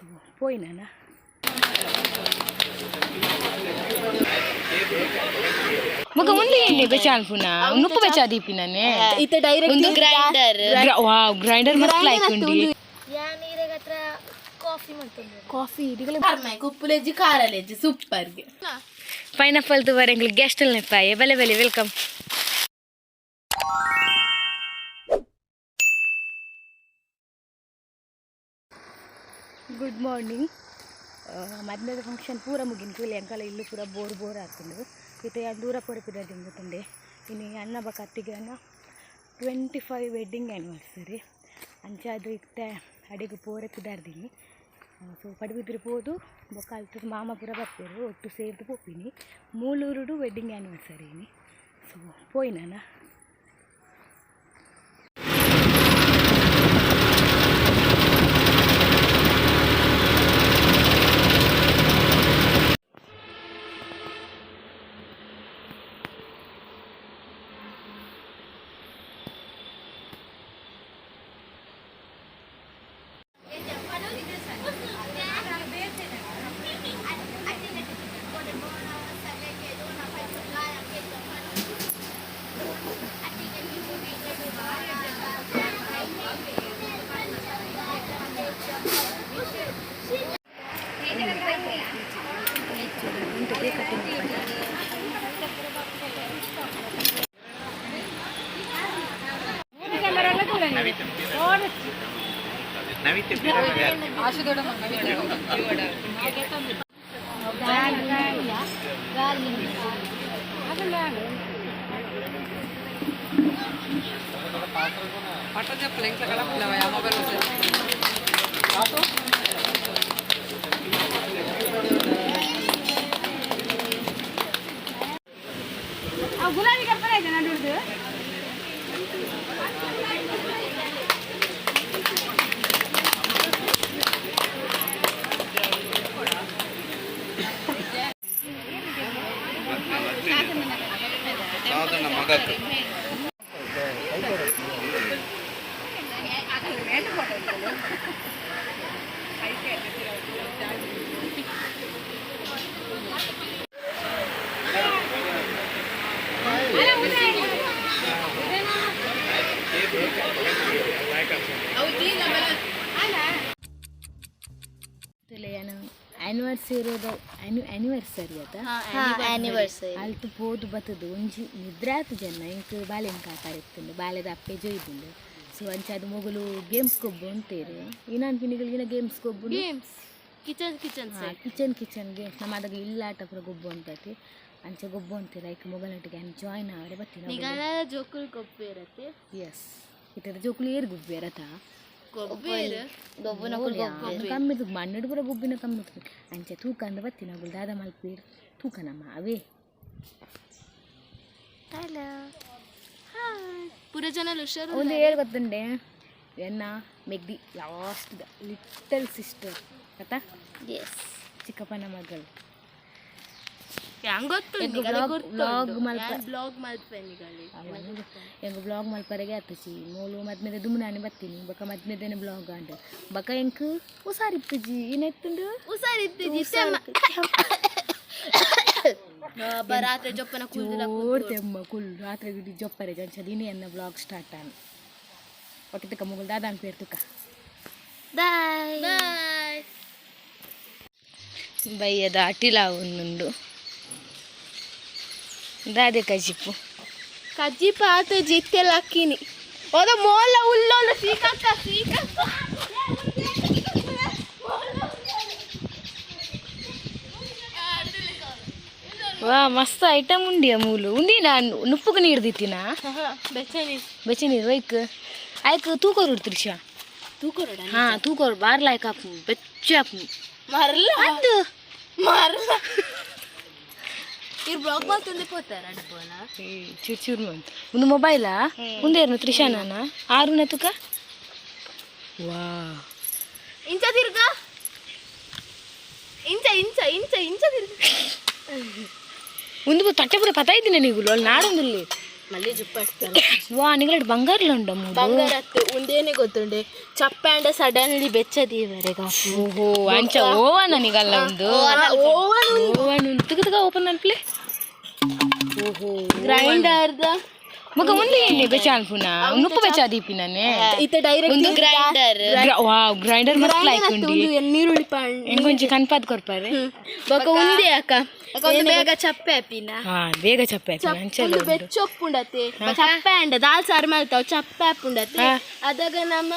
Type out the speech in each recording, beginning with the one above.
ಸೊ ಪೋಯಿನಾನ ಮುಗ ಮುಂದೆ ಏನೇ ಬೆಚಾನ್ ಪುನಾ ನುಪ್ಪು ಬೆಚಾ ದೀಪಿನಾನೆ. ಇತ್ತೆ ಡೈರೆಕ್ಟ್ ಒಂದು ಗ್ರೈಂಡರ್. ವಾವ್, ಗ್ರೈಂಡರ್ ಮಸ್ತ್ ಲೈಕ್ ಉಂಡಿ. ಕಾಫಿ ಕುಪ್ಪುಲೆಜ್ಜಿ ಕಾರಲೆಜ್ಜಿ ಸೂಪರ್ಗೆ. ಪೈನಾಪಲ್ ತುವರೆ ಎಂಗ್ಲು ಗೆಸ್ಟ್ ನೆಪ್ಪಾಯೆ. ಬಲೆ ಬಲೆ, welcome. Good morning. ಮದ್ಮೆದ ಫಂಕ್ಷನ್ ಪೂರ ಮುಗಿಂತು. ಇಲ್ಲಿ ಅಂಕಲ ಇಲ್ಲು ಪೂರ ಬೋರ್ ಬೋರ್ ಆಗ್ತದೆ. ಇತ್ತೆ ಯಾನ್ ದೂರ ಪೋರೆ ತಿಂಗುತ್ತಂಡೆ. ಇನ್ನು ಅಣ್ಣ ಬೊಕ ಅತ್ತಿಗೆ ಅಣ್ಣ 25 ವೆಡ್ಡಿಂಗ್ ಆ್ಯನಿವರ್ಸರಿ. ಅಂಚಾದ್ ಇತ್ತೆ ಅಡೆಗ್ ಪೋರೆ ಪಿದಾರ್ದಿನಿ. ಸೊ ಪಡುಬಿದ್ರಿ ಪೋದು ಬೊಕ್ಕ ಅಲ್ತದ ಮಾಮ ಪೂರ ಬರ್ಪೆರ್, ಒಟ್ಟು ಸೇರ್ದು ಪೋಪಿನಿ. ಮೂಲೂರುಡು ವೆಡ್ಡಿಂಗ್ ಆ್ಯನಿವರ್ಸರಿ ಇನಿ. ಸೊ ಪೋಯಿನಾನ. ಆ್ಯನಿವರ್ಸರಿ ಆ್ಯನಿವರ್ಸರಿ ಅತ? ಆನಿವರ್ಸರಿ. ಅಲ್ತು ಪೋದು ಬತ್ತದು ಒಂಜಿ ನಿದ್ರೆ ಆತು ಜನ. ಎಂಕ್ ಬಾಲೆನ್ ಕಾಪಾಡಿತ್ತುಂಡು, ಬಾಲೆದ ಅಪ್ಪೆ ಜೊಯ್ದುಂಡು. ಸೊ ಅಂಚಾದ್ ಮೊಗಲು ಗೇಮ್ಸ್ ಗೊಬ್ಬು ಅಂತೇರು. ಇನ್ನಾನ್ ಪಿನಿಗಳಿಗೆ ಗೇಮ್ಸ್ ಗೊಬ್ಬು. Games, kitchen kitchen. Kitchen kitchen games. ನಮ್ಮ ಅದಾಗ ಇಲ್ಲ ಆಟ ಪೂರ ಗೊಬ್ಬು ಅಂತತಿ. ಅಂಚೆ ಗೊಬ್ಬು ಅಂತೀರ. ಐಕ್ ಮೊಗಲಟ್ಟಿಗೆ ಆನ್ ಜಾಯ್ನ್ ಆವರೆ ಬತ್ತೀನಿ. ನಿಗಲ ಜೋಕುಲ್ ಗೊಬ್ಬು ಇರತ್ತೆ. ಎಸ್, ಇತ್ತದ ಜೋಕುಲು ಏರ್ ಗುಬ್ಬಿ ಅರತ? ಗೊಬ್ಬೇರು. ಕಮ್ಮಿ ಮಣ್ಣು ಪೂರ ಗುಬ್ಬಿನ ಕಮ್ಮಿ. ಅಂಚೆ ತೂಕ ಅಂದ ಬತ್ತೀನಿ. ಅಗುಲು ದಾದ ಮಲ್ಪೀರ್ ತೂಕನಮ್ಮ ಅವೇ. ಹಲೋ, ಹಾಯ್, ಪೂರ ಜನ ಹುಷಾರು. ಒಂದು ಏರ್ ಗೊತ್ತುಂಡೆ, ಎನ್ನ ಮೆಗ್ದಿ ಲಾಸ್ಟ್ ಲಿಟಲ್ ಸಿಸ್ಟರ್ ಅತ್ತ. ಎಸ್. ಚಿಕ್ಕಪ್ಪನ ಮಗಳು. ಹಂಗ್ ಗೊತ್ತು. ವ್ಲಾಗ್ ಮಲ್ಪ. ಬ್ಲಾಗ್ ಮಲ್ಪೆ ನಿಗಲಿ. ಎಂಕ್ ಬ್ಲಾಗ್ ಮಲ್ಪರೆಗೆ ಆತುಜಿ. ಮೂಲು ಮದ್ಮೆದ ದುಮ್ನಾನಿ ಬತ್ತೀನಿ. ಬೊಕ ಮದ್ಮೆದೇನೆ ಬ್ಲಾಗ್ ಆಂಡ್. ಬೊಕ ಎಂಕ್ ಹುಷಾರಿತ್ತುಜಿ. ಏನೆತ್ತುಂಡು? ಹುಷಾರಿತ್ತಿಜಿ. ರಾತ್ರಿ ಜೊಪ್ಪನ ಕೂದಲ. ಜೋರ್ ತೆಮ್ಮ ಕುಲ್ ರಾತ್ರಿ ಗಿಡಿ ಜೊಪ್ಪರೆ. ಜಂಚ ದಿನ ಎನ್ನ ಬ್ಲಾಗ್ ಸ್ಟಾರ್ಟ್ ಆನ್. ಓಕೆ ತುಕ ಮುಗುಲ್ ದಾದ ಅನ್ಪೇರ್ ತುಕ. Boy boy. ಬಯ್ಯದ ಅಟಿಲ ಒಂದುಂಡು. ದಾದೆ ಕಜಿಪು? ಕಜ್ಜಿಪ ಆತ ಜಿತ್ತೆಲ್ಲ ಅಕ್ಕಿನಿ ಓದ ಮೋಲ ಉಲ್ಲೋಲ ಸೀಕಕ್ಕ ಸೀಕಕ್ಕ. ವಾ, ಮಸ್ತ್ ಐಟಮ್ ಉಂಡಿಯ ಮೂಲು. ಉಂದಿ ನಾನು ನುಪ್ಪುಗು ನೀರು ದಿತ್ತಿನ. ಬೆಚ್ಚನಿ. ಬೆಚ್ಚ ನೀರು ಒಯ್ಕ್ ಆಯ್ಕ್ ತೂಕೋರು ತ್ರಿಷಾ. ತೂಕೊರಡ. ಹಾ, ತೂಕೋರು ಬಾರ್ಲಾಯ್ಕ ಆಪು, ಬೆಚ್ಚ ಆಪು. ಮರಲ. ಅಂದು. ಮರಲ. ಇರ್ ಬ್ಲಾಗ್ ಮಾಡ್ತಂದೆ ಪೋತಾರ ಅಡ್ಪೋನ. ಚೂರು ಚೂರು ಮಂತ್ ಒಂದು ಮೊಬೈಲಾ ಉಂದೇರ್ನು ತ್ರಿಷಾ ನಾನ ಆರು ನತುಕ ವಾ. ಇಂಚ ತಿರ್ಗ, ಇಂಚ ಇಂಚ ಇಂಚ ಇಂಚ ತಿರ್ಗ. ಒಂದು ತಟ್ಟೆ ಪೂರ ಪತ ಇದ್ದೀನಿ ನೀವು ಅಲ್ಲಿ ನಾಡೊಂದುಲ್ಲಿ. ಮಲ್ಲಿ ಜುಪ್ಪಾಡ್ತಾರೆ. ವಾ, ನಿಗಲೆಡ್ ಬಂಗಾರಲ ಉಂಡ ಮೂಲು? ಬಂಗಾರ ಉಂದೇನೆ ಗೊತ್ತುಂಡೆ, ಚಪ್ಪೆ ಅಂಡ ಸಡನ್ಲಿ ಬೆಚ್ಚ ದೀವರೆಗ. ಓಹೋ, ಅಂಚ ಓವನ್ ನಿಗಲ್ಲ ಒಂದು? ಓವನ್. ಓವನ್ ತುಗ ತುಗ ಓಪನ್ ಅನ್ಪ್ಲೆ. ಓಹೋ. ಗ್ರೈಂಡರ್. ಮಗ ಮುಂದೆ ಏನೇ ಬೆಚ್ಚ ಅನ್ಪುನ? ನುಪ್ಪು ಬೆಚ್ಚ ದೀಪಿನಾನೆ. ಇತ್ತೆ ಡೈರೆಕ್ಟ್ ಗ್ರೈಂಡರ್. ವಾವ್, ಗ್ರೈಂಡರ್ ಮಸ್ತ್ ಲೈಕ್ ಉಂಡಿ. ನೀರುಳ್ಳಿ ಪಾಂಡ್. ಎಂಗೊಂಜಿ ಕನ್ಪಾದ್ ಕೊರ್ಪಾರೆ. ಬೊಕ ಉಂದೆ ಅಕ್ಕ, ಬೇಗ ಚಪ್ಪೆ ಆಪಿನ. ಹಾ, ಬೇಗ ಚಪ್ಪೆ ಆಯ್ತು ಅಂಚೆಲ್ಲ. ಒಂದು ಬೆಚ್ಚ ಉಪ್ಪುಂಡತೆ, ಚಪ್ಪೆ ಅಂಡ ದಾಲ್ ಸಾರು ಮಾಡ್ತಾವ್, ಚಪ್ಪೆ ಆಪುಂಡತೆ. ಅದಾಗ ನಮ್ಮ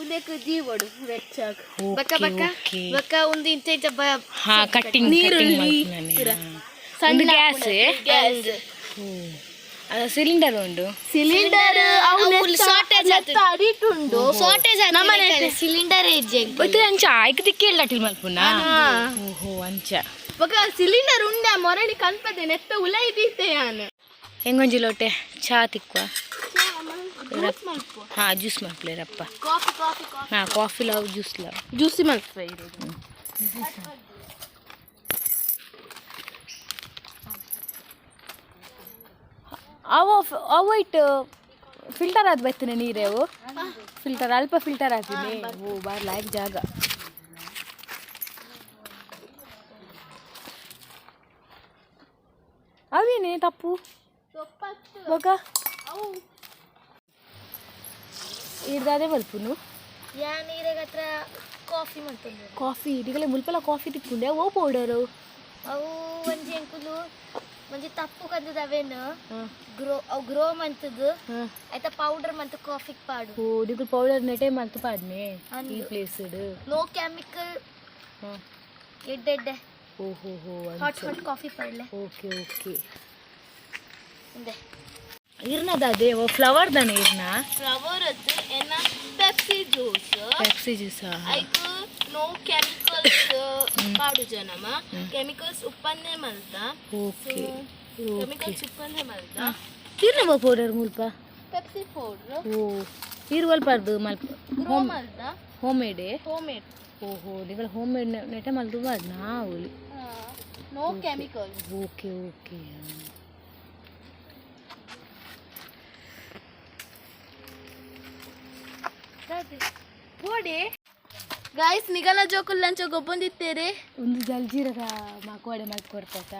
ಉಂದೆಕ್ ಜೀವಡು ಬೆಚ್ಚಾಗ. Okay okay. ಬೊಕ ಒಂದು ಇಂಚ ಇಂಚ. ಹಾ, ಕಟ್ಟಿಂಗ್. ನೀರುಳ್ಳಿ. ಒಂದು ಗ್ಯಾಸ್. ಗ್ಯಾಸ್. ಸಿಲಿಂಡರ್ ಉಂಡು. ಸಿಲಿಂಡರ್ ಅಡಿಟುಂಡು ಸಿಲಿಂಡರ್. ಮತ್ತೆ ಅಂಚ ಆಯ್ಕೆ ದಿಕ್ಕೇ ಇಲ್ಲ ಟಿಲ್ ಮಲ್ಪುನ. ಓಹೋ, ಅಂಚ. ಬೊಕ ಸಿಲಿಂಡರ್ ಉಂಡ ಮೊರಣಿ ಕನ್ಪದೆ ನೆತ್ತ ಉಲೈ ದೀತೆ ಯಾನ್. ಹೆಂಗೊಂಜಿ ಲೋಟೆ ಚಾ ತಿಕ್ವ. ಹಾ, ಜ್ಯೂಸ್ ಮಲ್ಪಲೇರಪ್ಪ. Coffee, coffee, coffee. ಹಾ, ಕಾಫಿ ಲವ್, ಜ್ಯೂಸ್ ಲವ್. ಜ್ಯೂಸಿ ಮಲ್ಪ. ಅವು ಅವು ಇಟ್ಟು ಫಿಲ್ಟರ್ ಆದ್ ಬತ್ತಿನ ನೀರೇ ಅವು. ಫಿಲ್ಟರ್ ಅಲ್ಪ ಫಿಲ್ಟರ್ ಹಾಕಿನಿ. ಓ, ಬಾರ್ ಲಾಯ್ಕ್ ಜಾಗ. ಅವೇನೇ ತಪ್ಪು ಬೊಕ ಇರ್ದಾದೆ ಮಲ್ಪುನು. ಯಾನ್ ಈರೆಗ್ ಹತ್ರ ಕಾಫಿ ಮಲ್ತೊಂದು. ಕಾಫಿ ಇಡಿಗಲೆ ಮುಲ್ಪಲ ಕಾಫಿ ತಿಕ್ಕೊಂಡೆ. ಓ ಪೌಡರು? ಅವು ಒಂಜಿ ಎಂಕುಲು ಒಂಜಿ ತಪ್ಪು ಕಂದದ ಅವೇನು ಗ್ರೋ, ಅವು ಗ್ರೋ ಮಂತದ್ದು ಆಯ್ತಾ, ಪೌಡರ್ ಮಂತ್ ಕಾಫಿ ಪಾಡು. ಓ, ಇಡಿಗುಲ್ ಪೌಡರ್ ನೆಟೆ ಮಲ್ತು ಪಾಡ್ನೆ ಈ ಪ್ಲೇಸ್. ನೋ ಕೆಮಿಕಲ್, ಎಡ್ಡೆ ಎಡ್ಡೆ. ಓಹೋ ಹೋ. ಹಾಟ್ ಹಾಟ್ ಕಾಫಿ ಪಡ್ಲೆ. Okay okay. ಇಂದೆ. ಇರ್ನದ ಅದೇ ಓ ಫ್ಲವರ್ ದಾನೆ ಇರ್ನ? ಫ್ಲವರ್ ಅತ್ತು ಎನ್ನ ಪೆಪ್ಸಿ ಜ್ಯೂಸ್. Pepsi juice. ಐಕ್ ನೋ ಕೆಮಿಕಲ್ಸ್ ಪಾಡು ಜನಮ, ಕೆಮಿಕಲ್ಸ್ ಉಪ್ಪನ್ನೇ ಮಲ್ತ. ಓಕೆ. ಕೆಮಿಕಲ್ಸ್ ಉಪ್ಪನ್ನೇ ಮಲ್ತ. ಇರ್ನ ಪೌಡರ್ ಮುಲ್ಪ? Pepsi powder. ಓ, ಇರ್ ಒಲ್ಪರ್ದು ಮಲ್ಪ? ಗ್ರೋ ಮಲ್ತ. Home made? Home made. ಓಹೋ, ನಿಗಳ ಹೋಮ್ ಮೇಡ್ ನೆಟೆ ಮಲ್ತು ಬಾರ್ದು ನಾವು. No chemicals. Okay okay. ಪೋಡಿ ಗಾಯ್ಸ್, ನಿಗಲ ಜೋಕುಲ್ ಲಂಚ ಗೊಬ್ಬೊಂದಿತ್ತೇರೆ. ಒಂದು ಜಲ್ಜೀರಕ ಮಾಕೋಡೆ ಮಲ್ತ್ ಕೊಡ್ತಾತ.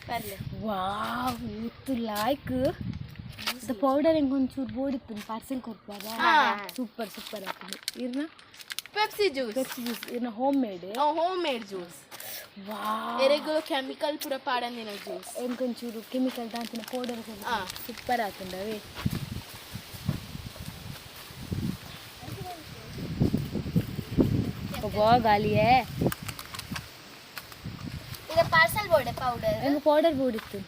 ಬರ್ಲೆ. ವಾವ್, ಇತ್ತು ಲೈಕ್ the powder. ಹೆಂಗೆ ಒಂಚೂರು ಬೋಡಿತ್ತು, ಪಾರ್ಸೆಲ್ ಕೊಡ್ಪಾರ. ಸೂಪರ್ ಸೂಪರ್ ಆಗ್ತದೆ. ಇರ್ನ? Pepsi juice. ಪೆಪ್ಸಿ ಜ್ಯೂಸ್ ಇರ್ನ home made? Home made juice. Wow. ಎರೆಗಳು chemical ಪೂರ ಪಾಡಂದಿನ ಜ್ಯೂಸ್. ಎಂಕೊಂಚೂರು ಕೆಮಿಕಲ್ ದಾಂತಿನ ಪೌಡರ್. ಸೂಪರ್ ಆಗ್ತದೆ. ಗಾಲಿಯೇ. ಇದು ಪಾರ್ಸೆಲ್ ಬೋಡೆ ಪೌಡರ್. ಹೆಂಗೆ ಪೌಡರ್ ಬೋಡಿತ್ತು?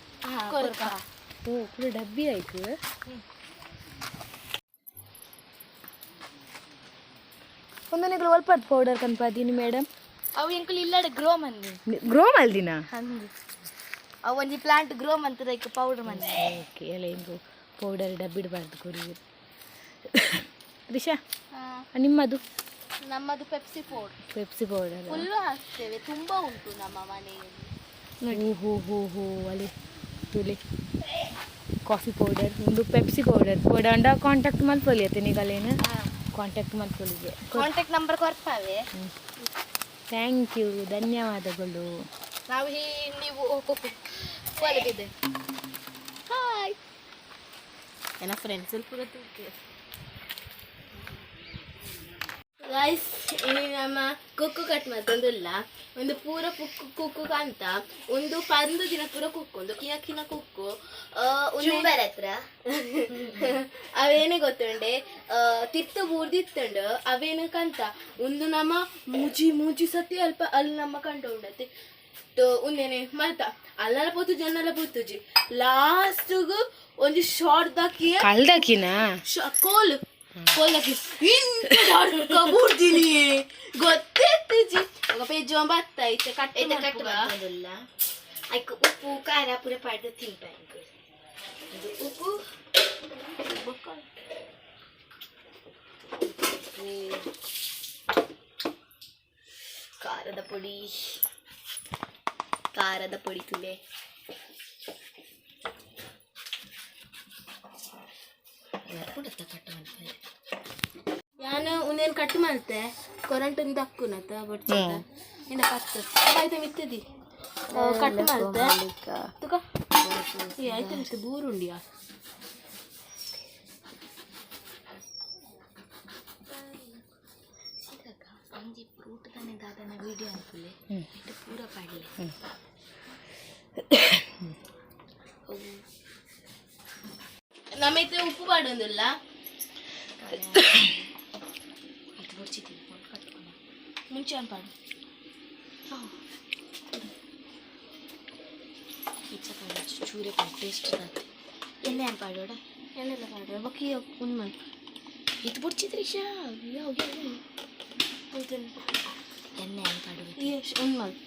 ಕೊರ್ಕ. ಓ, ಪೂರ ಡಬ್ಬಿ ಆಯ್ತು. ಒಂದು ನಿಗಳು ಒಲ್ಪದ್ ಪೌಡರ್ ಕನ್ಪಾದೀನಿ ಮೇಡಮ್? ಅವು ಎಂಕುಲು ಇಲ್ಲಡೆ ಗ್ರೋ ಮಂದಿ. ಗ್ರೋ ಮಲ್ದಿನ? ಅಂದು ಅವು ಒಂಜಿ ಪ್ಲಾಂಟ್ ಗ್ರೋ ಮಂತದ, ಐಕ್ ಪೌಡರ್ ಮಂದಿ. ಓಕೆ, ಎಲ್ಲ ಹಿಂಗು ಪೌಡರ್ ಡಬ್ಬಿಡಬಾರ್ದು ಕೊಡಿ. ದಿಶಾ, ನಿಮ್ಮದು? ನಮ್ಮದು Pepsi powder. Pepsi powder. Full ಹಾಕ್ತೇವೆ, ತುಂಬಾ ಉಂಟು ನಮ್ಮ ಮನೆಯಲ್ಲಿ. ಓ ಹೋ ಹೋ ಹೋ, ಅಲ್ಲಿ ತುಲೆ ಕಾಫಿ ಪೌಡರ್, ಒಂದು ಪೆಪ್ಸಿ ಪೌಡರ್ ಪೌಡರ್. ಕಾಂಟ್ಯಾಕ್ಟ್ ಮಲ್ಪೊಲಿ ಅತ್ತೆ ನಿಗಲೇನು ಕಾಂಟ್ಯಾಕ್ಟ್ ಮಲ್ಪೊಲಿಗೆ. ಕಾಂಟ್ಯಾಕ್ಟ್ ನಂಬರ್ ಕೊರ್ಪಾವೆ. Thank you, ಧನ್ಯವಾದಗಳು. ನಾವು ಈ ನೀವು ಒಳಗಿದೆ. ಹಾಯ್, ನನ್ನ ಫ್ರೆಂಡ್ಸ್ ಪೂರ ತೂಕೆ. ಗೈಸ್, ಇನಿ ನಮ್ಮ ಕುಕ್ಕು ಕಟ್ ಮತ್ತೊಂದುಲ್ಲ ಒಂದು ಪೂರ ಪುಕ್ಕು ಕುಕ್ಕು ಅಂತ ಒಂದು ಪಂದು ದಿನ ಪೂರ ಕುಕ್ಕು, ಒಂದು ಕಿನ ಕಿನ ಕುಕ್ಕು. ಹತ್ರ ಅವೇನೇ ಗೊತ್ತುಂಡೆ, ತಿತ್ತು ಬೂರ್ದಿತ್ತುಂಡು ಅವೇನಕ್ಕಂತ ಒಂದು ನಮ್ಮ ಮೂಜಿ ಮೂಜಿ ಸತಿ ಅಲ್ಪ ಅಲ್ಲಿ ನಮ್ಮ ಕಂಡು ಉಂಡತೆ ಉಂದೇನೆ ಮಲ್ತ ಅಲ್ಲಲ್ಲ ಪೋತು ಜನ್ನಲ್ಲ ಪೋತುಜಿ. ಲಾಸ್ಟ್ಗು ಒಂದು ಶಾರ್ಟ್ ದಾಕಿ. ಕಲ್ದಕಿನ? ಕೋಲು ಕೋಲಕ್ಕೆ ಇಂತ ದೊಡ್ಡ ಬೂರ್ದಿನಿ ಗೊತ್ತಿತ್ತಿಜಿ. ఒక ಪೆಜ್ಜು ಬತ್ತ ಇತ್ತೆ ಕಟ್ ಕಟ್ ಮಾಡ್ತದಲ್ಲ, ಐಕ್ ಉಪ್ಪು ಖಾರ ಪೂರ ಪಾಡ್ದು ತಿನ್ಪ. ಉಪ್ಪು, ಖಾರದ ಪುಡಿ, ಖಾರದ ಪುಡಿ ತುಲೆ. ಕಟ್ ಮಾಡ್ತಾರೆ. ಯಾನ್ ಉಂದೇನು ಕಟ್ ಮಲ್ತೆ ಕೊರಂಟನ್ ದಕ್ಕುನತ ಬೊಡ್ಚ ಇಂದ ಪತ್ತು ಆಯ್ತು ಮಿತ್ತದಿ ಕಟ್ ಮಲ್ತೆ ತುಕ ಈ ಆಯ್ತು ಮಿತ್ತು ಬೂರುಂಡಿಯಾ. ಒಂಜಿ ಫ್ರೂಟ್ ತಾನೆ ದಾದನ ವಿಡಿಯೋ ಅನ್ಪುಲೆ ಇಟ್ಟು ಪೂರ ಪಾಡ್ಲೆ. ನಮ್ಮೈತೆ ಉಪ್ಪು ಪಾಡೊಂದಿಲ್ಲ. ಅದು ಬೊಡ್ಚಿದ್ದೀನಿ ಕಟ್ಕೊಂಡು. ಮುಂಚೆ ಪಾಡು. ಇಚ್ಚ ಪಾಡು ಚೂರೆ ಟೇಸ್ಟ್ ದಾತೆ ಎಣ್ಣೆ ಏನು ಪಾಡೋಡ. ಎಣ್ಣೆಲ್ಲ ಪಾಡು ಬಕ್ಕಿ ಉಂದು ಮಲ್ಪು. ಇದು ಬೊಡ್ಚಿದ್ರಿ ಶಾ ಯಾವ ಎಣ್ಣೆ ಏನು ಪಾಡು. ಈ ಉಂದು ಮಲ್ಪು.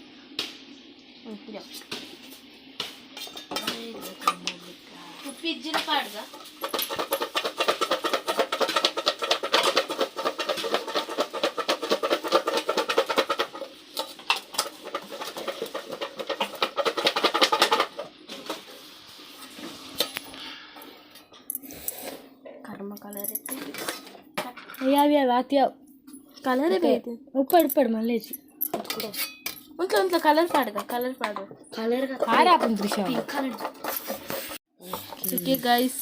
ಹ್ಞೂ ಯಾವ ಉಪ್ಪು ಇಜ್ಜಿನ ಪಾಡ್ದ. ಕರ್ಮ ಕಲರ್. ಯಾವ ಯಾವ ಆತ್ಯ. ಕಲರೇ ಬೇಕು. ಉಪ್ಪಡು ಉಪ್ಪಡು ಮಲ್ಲೇಜಿ. ಉಂಟ್ಲ ಉಂಟ್ಲ ಕಲರ್ ಪಾಡ್ದ ಕಲರ್ ಪಾಡು. ಕಲರ್. ಖಾರ ಹಾಕೊಂಡು ದೃಶ್ಯ. Colour. Okay guys.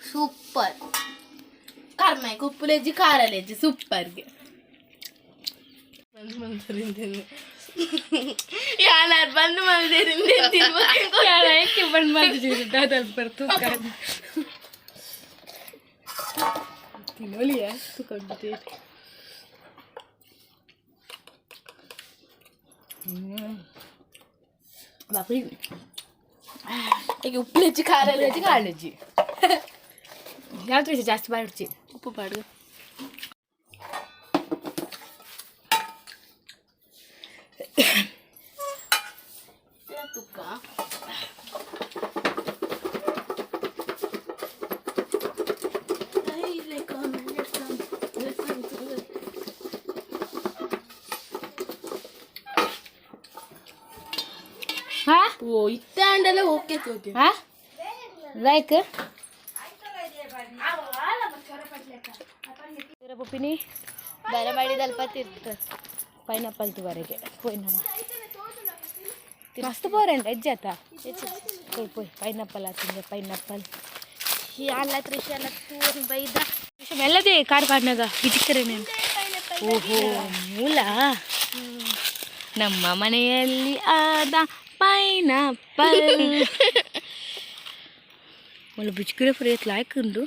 Super ಕರ್ಮ ಉಪ್ಪುಲೆಜ್ಜಿ ಖಾರಲೆಜ್ಜಿ ಸೂಪರ್ಗೆ ಬಂದ್ ಮಲ್ತರಿಂದೇನೆ ಯಾರು ಬಂದ್ ಮಲ್ದೇರಿಂದೆ. ಯಾಕೆ ಬಂದ್ ಮಾಡ್ತಿದ್ದೀರಿ ದಾದಲ್ ಬರ್ತು ತಿನ್ನೋಲಿಯ ತಗೊಂಡಿದ್ದೆ. ಬಾಪಿ. ಈಗ ಉಪ್ಪುಲೆಜ್ಜಿ ಖಾರಲೆಜ್ಜಿ. ಕಾಳಜಿ ಯಾವ ಜಾಸ್ತಿ ಬಾಡ್ಚಿ. ಉಪ್ಪು ಪಾಡು. ತುಕ್ಕ ಹಾ. ಓ ಇತ್ತ ಅಂಡಲ್ಲ ಓಕೆ ತೋತಿ. ಹಾ ಲೈಕ್ ಪಪ್ಪಿನಿ. ಬರ ಮಾಡಿದಲ್ಪ ತಿರ್ತು. ಪೈನಾಪಲ್ ತುವರೆಗೆ ಪೋಯ್ ನಮ್ಮ ಮಸ್ತ್ ಪೋರೆಂಡ್ ಹೆಜ್ಜಾತ ಪೋಯ್ ಪೋಯ್ ಪೈನಾಪಲ್ ಆತಿಂದೆ ಪೈನಾಪಲ್. ಅಲ್ಲ ತ್ರಿಷ ಅಲ್ಲ ತೂರ್ ಬೈದ. ಮೆಲ್ಲದೆ ಕಾರ್ ಪಾಡ್ನಾಗ ಬಿಜಿಕ್ಕರೆ ನಾನು. ಓಹೋ ಮೂಲ ನಮ್ಮ ಮನೆಯಲ್ಲಿ ಆದ ಪೈನಾಪಲ್ ಮೂಲ ಬಿಚ್ಕಿರೆ ಪೂರ ಲಾಯ್ಕ್ ಉಂಡು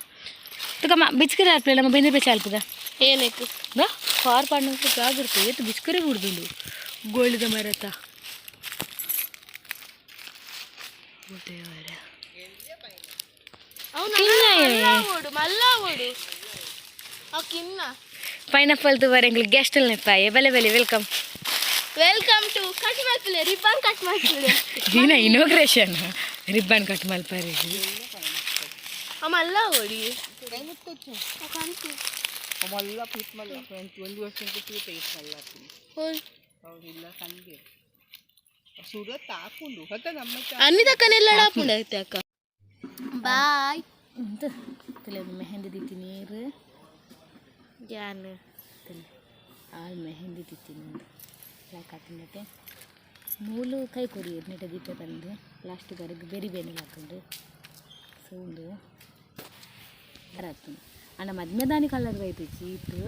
ತುಕಮ್ಮ ಬಿಚ್ಕಿರೆ ಆಲ್ಪಲೆ ನಮ್ಮ ಬೆಂದ್ರೆ ಬೇಚ ಆಲ್ಪದ. ಏನಕ್ಕೆ? ಕಾರ್ ಪಾಡ್ನಾಗ ಜಾಗಿರ್ತದೆ ಏತು ಬಿಚ್ಕಿರೆ ಬಿಡ್ದುಂಡು ಗೋಳಿದ ಮರತ. ಓಡು ಮಲ್ಲ ಓಡು ಕಿನ್ನ. ಪೈನಾಪಲ್ ತುವರೆ ಎಂಗ್ಲು ಗೆಸ್ಟ್ ನೆಪ್ಪಾಯೆ ಬಲೆ ಬಲೆ welcome. Welcome to cut ಮಾಡ್ಪಿಲ್ಲ ribbon cut ಮಾಡ್ಪಿಲ್ಲ. ದಿನ ಇನೋಗ್ರೇಷನ್ ರಿಬ್ಬನ್ ಕಟ್ ಮಲ್ಪರೆ. ಮಲ್ಲ ಓಡಿ. ಮಲ್ಲ ಪೀತ್ ಮಲ್ಲ ಒಂದು ವರ್ಷ ಪೀತ್ ಮಲ್ಲ ಇಲ್ಲ ಸಂಗೆ ಸುರತ್ ಹಾಕೊಂಡು ಹೊತ್ತ ನಮ್ಮ. ಅన్ని ತಕ್ಕನೆಲ್ಲ ಆಪುಂಡು ಅಕ್ಕ ಬಾಯ್. ಎಂತ ತಲೆ ಮೆಹಂದಿ ದಿತ್ತಿ ನೀರು. ಯಾನ್. ತಲೆ ಆಲ್ ಮೆಹಂದಿ ದಿತ್ತಿ ನಂದು ಲೈಕ್ ಹಾಕಿಂಡತೆ ಮೂಲು ಕೈ ಕೊರಿ ನೆಟ ದೀಪ ತಂದು ಲಾಸ್ಟ್ ಗರಗ್ ಬೆರಿ ಬೇನೆ ಹಾಕೊಂಡು ಸೊ ಉಂದು ಬರತ್ತು ಅಣ್ಣ ಮದ್ಮೆದಾನಿ ಕಲರ್ ಬೈತು ಚೀತು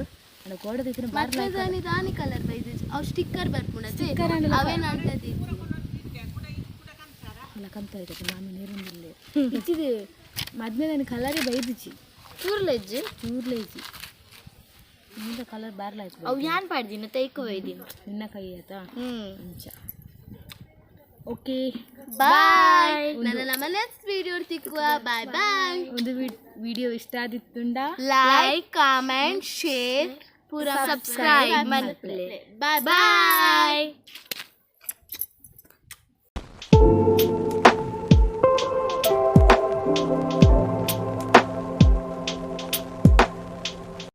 ಅಣ್ಣ ಕೋಡ ದಿತ್ತಿನ ಬಾರ್. ಮದ್ವೆದಾನಿ ದಾನಿ ಕಲರ್ ಬೈದು ಅವು ಸ್ಟಿಕ್ಕರ್ ಬರ್ಪುಂಡ. Sticker ಅಂಡಲ ಅವೇನು ಅಂತದಿ. ಅಲ್ಲ ಕಂತಾರೆ ಮಾಮಿ ನೀರುಂದಿಲ್ಲ ಇಚ್ಚಿದು ಮದ್ಮೆದಾನಿ ಕಲರೇ ಬೈದುಚಿ. ತೂರ್ಲೆಜ್ಜಿ. ತೂರ್ಲೇಜಿ ಮುಂದೆ ಕಲರ್ ಬಾರ್ಲ ಆಯ್ತು. ಅವು ಯಾನ್ ಪಾಡ್ದಿನ ತೈಕು ಬೈದಿನ. ನಿನ್ನ ಕೈ ಆಯ್ತಾ? ಹ್ಮ್. ಅಂಚ ಓಕೆ. ಬಾಯ್ ನನ್ನ ನಮ್ಮ ನೆಕ್ಸ್ಟ್ ವಿಡಿಯೋ ತಿಕ್ಕುವ ಬಾಯ್ ಬಾಯ್. ಒಂದು ವಿಡಿಯೋ ಇಷ್ಟ ಆದಿತ್ತುಂಡ ಲೈಕ್ ಕಾಮೆಂಟ್ ಶೇರ್ ಪೂರ ಸಬ್ಸ್ಕ್ರೈಬ್ ಮಲ್ಪಲೆ. Bye boy.